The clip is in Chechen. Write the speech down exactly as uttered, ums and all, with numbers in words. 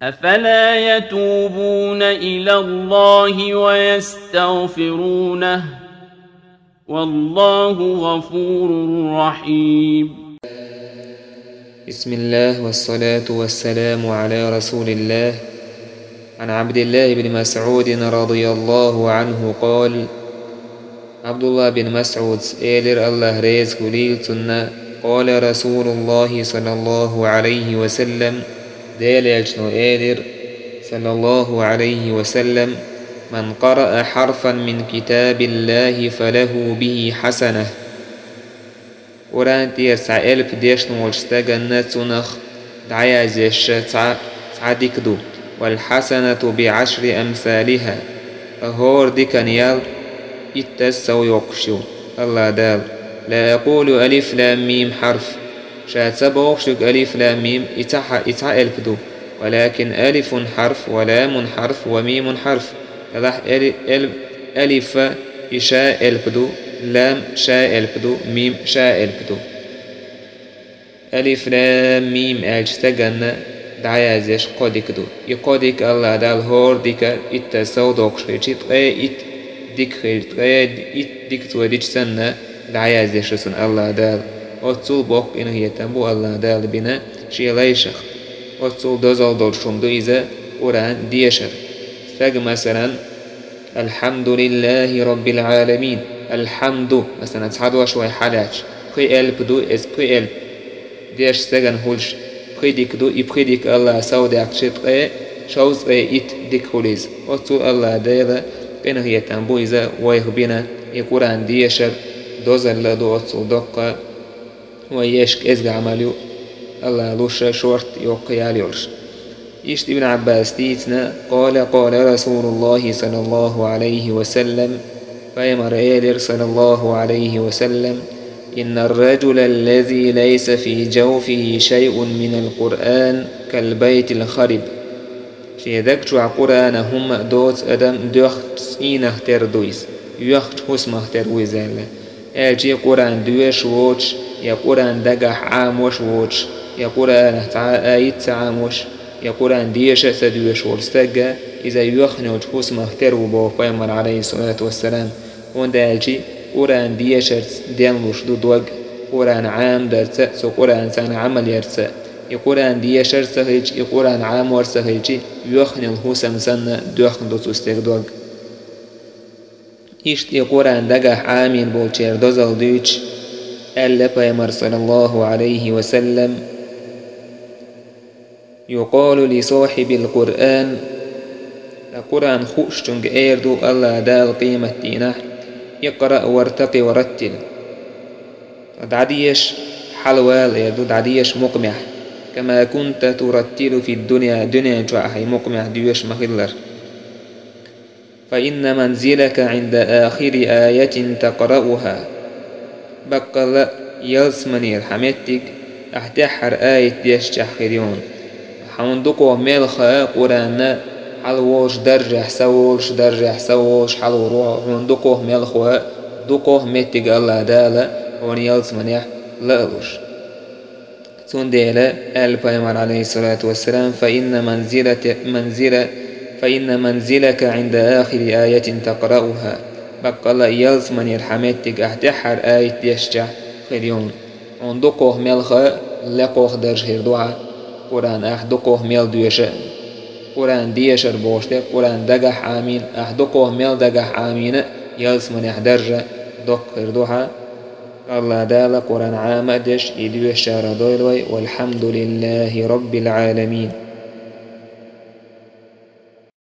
أفلا يتوبون إلى الله ويستغفرونه والله غفور رحيم. بسم الله والصلاة والسلام على رسول الله. عن عبد الله بن مسعود رضي الله عنه قال: Абдуллах бин Масъуд элира, Аллах реза хуьлийла цунна: قال رسول الله صلى الله عليه وسلم, Делан Элчано элира, صلى الله عليه وسلم: من قرأ حرفا من كتاب الله فله به حسنة. Къуръан тӀера цхьа элп дешна волчу стаганна цунах дӀаяздеш цхьа, цхьа дика ду. والحسنة بعشر أمثالها. Ткъа хӀора диканна ял иттаза сов йоккхуш ю Аллах Дала. لا أقول ألف لام ميم حرف. Ша ца бохуш ю алиф лам мим и цхьа хьа-, и цхьа элп ду. ولكن ألف حرف ولام حرف وميم حرف. Делахь эли-, эл-, алиф и ша элп ду, лам ша элп ду, мим ша элп ду. Алиф лам мим аьлча стаганна дӀаяздеш кхо дика ду. И кхо дика Аллах Дала хӀора дика иттаза сов доккхуш хилчи, ткъе итт дика хилча, ткъе итт дика цо дича санна дӀаяздеш ду цунна Аллах Дала. Оццул боккха къинхетам бу Аллах Дала бина шен лайшах. Оццул дозалла долуш хӀума ду иза Къуръан дешар. Стага, масалан, الحمد لله رب العالمين. Алхьамду, масалан, цхьа дош вай хьалаьцча, пхи элп ду, иза пхи элп деш стагана хуьлуш пхи дика ду, и пхи дика Аллах сов даьккхича, ткъе шовзткъе итт дика хуьлу иза. Оццул Аллах Делан къинхетам бу иза вайх бина, и Къуръан дешар дозалла а ду оццул доккха. Вай еш кӀезга Ӏамал ю, Аллах луша шорта йоккха ял йолуш. Иштта Ибн Ӏаббаса дийцина: قال قال رسول الله صلى الله عليه وسلم, Пайхамара элира, صلى الله عليه وسلم: إن الرجل الذي ليس في جوفه شيء من القرآن كالبيت الخرب. Шен даг чохь Къуръана хӀумма а доцу адам доьхначу цӀийнах тера ду иза, йоьхначу хӀусамах тера ву иза аьлла. Аьлча Къуръан доьшуш воцуш, я Къуръан дагахь Ӏамош воцуш, я Къуръанах цхьа а аят ца Ӏамош, я Къуръан деша а ца доьшуш волу стаг, иза йоьхна йолчу хӀусамах тера ву боху Пайхамара, عليه الصلاة والسلام. ХӀунда аьлча Къуръан дешарца денлуш ду дог, Къуръан Ӏамадарца а, цу Къуръанца Ӏамал ярца а. И Къуръан дешар ца хилча, и Къуръан Ӏамор ца хилча, йоьхна йолу хӀусам санна доьхна ду цу стеган дог. Иштта и Къуръан дагахь Ӏамийна болчеран дозалла дуьйцуш, аьлла Пайхамара, صلى الله عليه وسلم: يقال لصاحب القرآن, Къуръан хуушчуьнга эр ду Аллах Дала къематдийнахь: اقرأ وارتق ورتل. ДӀадеша, хьалавала эр ду, дӀадеша мукъамехь. كما كنت ترتل في الدنيا, дуьнен чохь ахь и мукъамехь доьшуш ма-хиллара. فإن منزلك عند آخر آية تقرأها. Баккъалла а, ялсаманера хьан меттиг ахь тӀаьххьара аят дешчахь хир ю хьуна. Хьуна дукхох мел хаьа Къуръан хьалаволуш даржехь, са волуш, даржехь, са волуш хьалаволуш, хьуна дукхох мел хаьа, дукхох меттиг Аллах Дала хьуна ялсаманехь лаалуш. Цундела аьлла Пайхамара, عليه الصلاة والسلام: فإن منزلة, منزلة, فإن منزلك عند آخر آية تقرأها. Баккъалла а, ялсаманера хьан меттиг ахь тӀаьххьара аят дешчахь хир ю хьуна. Хьуна дукхох мел хаьа, лекхох дарж хир ду хьан, Къуръан ахь дукхох мел доьша а. Къуръан дешар бохуш дерг, Къуръан дагахь Ӏамийна, ахь дукхох мел дагахь Ӏамийна а, ялсаманехь даржа доккха хир ду хьан. Аллах Дала Къуръан Ӏама а деш, и доьшучарах дойла вай. والحمد لله رب العالمين.